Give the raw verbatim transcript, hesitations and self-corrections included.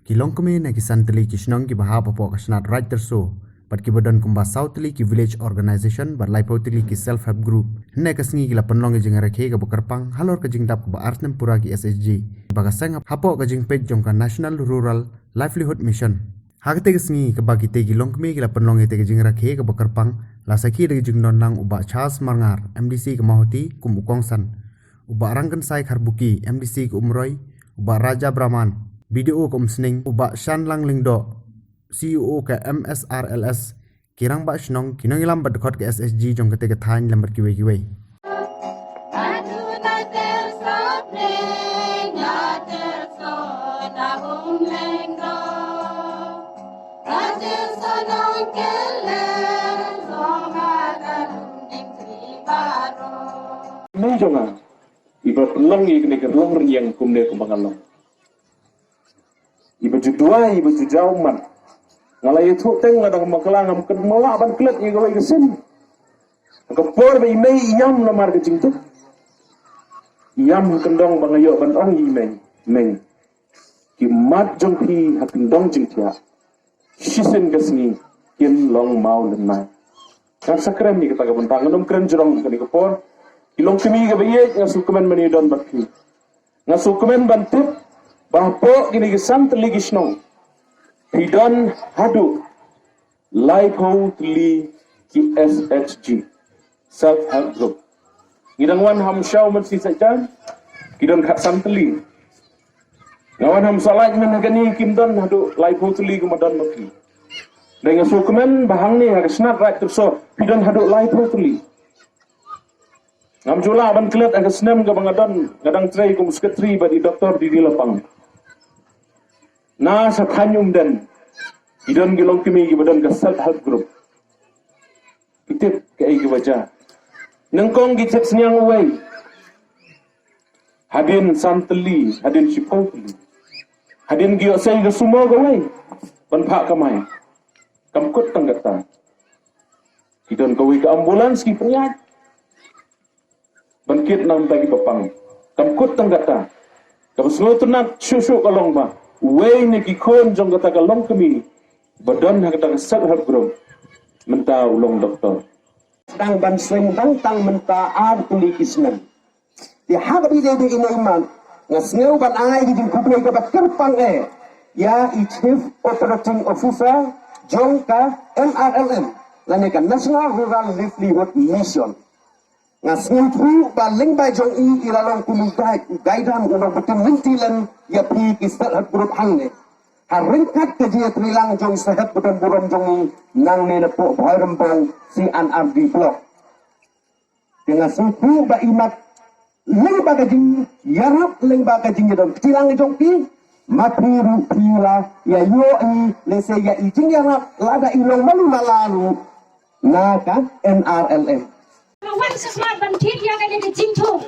Ki longkmie na ki san tylli ki shnong kiba hap hapoh ka shnat Raid Tyrso bad kiba don kumba saw tylli ki village organisation bad laiphew tylli ki self help group, hynne ka sngi ki la pynlong ïa ka jingrakhe kaba kyrpang halor ka jingdap kaba ar snem pura ki S H G, ba ka seng hapoh ka jingpeit jong ka National Rural Livelihood Mission. Ha katei ka sngi kaba kitei ki longkmie ki la pynlong ïa ka jingrakhe kaba kyrpang, la sakhi da ka jingdon lang u Bah Charles Marngar, M D C ka Mawhati, kum u kongsan, u Bah Rangkynsai Kharbuki, M D C ka Umroi, u Bah Raja Brahman, B D O ka Umsning, u Bah Shanlang Lyngdoh, C E O ka M S R L S, ki rangbah shnong, ki nongïalam bad dkhot ka S H G jong katei ka thaiñ lem bad kiwei kiwei. Mei jong nga, iba pynlong ïa kane ka rong rynïeng kumne kumba nga long. Iba ju duwai, iba ju jaw man. Nga la ïathuh teng nga dang bakla, ngam kynmaw ban klet ïa kawei ka sien. Ka por ba i mei i ïam namar ka jingduk, i ïam ha kyndong ba nga ïoh ban ong ïa i mei, mei, ki mat jong phi ha kyndong jingthiah shisien ka sngi kin long maw lynnai. Ngan sa kren ïa kata ka bynta, ngan ym kren jrong kane ka por. Ki longkmie kiba ïeit, nga sngewkmen ban ïadon bad phi. Nga sngewkmen ban tip ba hapoh kine ki san tylli ki shnong, phi don haduh laiphew tylli ki S H G, self help group. Ngi dang wan ha Umshaw mynshisha jan, ki don khatsan tylli. Nga wan ha Umsawlait mynne kane, kim don haduh laiphew tylli kumba don ma phi. Dei, nga sngewkmen ba hangne ha ka shnat Raid Tyrso phi don haduh laiphew tylli. Ngam ju lah ban klet ha ka snem kaba nga don, nga dang trei kum secretary bad i Doctor Didi Lapang. Na sha thaiñ Umden, ki don ki longkmie kiba don ka self help group. Ki tip kaei kaba jia. Nyngkong ki tip sniang uwei, hadien san tylli, hadien shiphew tylli, hadien ki ïoh sei ka sumo kawei ban phah kamai. Kam kut tang kata, ki don kawei ka ambulance ki pynïaid ban kit na bynta kiba pang. Kam kut tang kata, kaba sngewtynnat shuh shuh ka long ba uwei na ki khun jong kata ka longkmie ba don ha kata ka self help group mynta u long doktor. Tang ban seng dang tang mynta ar tylli ki snem. Te ha kaba ïadei bad ine i mat, nga sngew ban ai ka jingkhublei kaba kyrpang eh ïa i Chief Operating Officer jong ka N R L M lane ka National Rural Livelihood Mission. Nga sngewthuh ba lyngba jong i, i la long kum u guide, u guide, u nongbtin lynti lem ïa phi ki self help group hangne. Ha ryngkat ka jingïatreilang jong i sahep badonburom jong i nangne napoh Bhoirymbong C and R D Block. Te nga sngewthuh ba i mat lyngba ka jingïarap, lyngba ka jingïadon kti lang jong phi, ma phi ruh phi la ïa ïohi lehse ïa i jingïarap lada i long malu mala ruh na ka N R L M. Wan shisha ban thied ïa kane ka jingthung.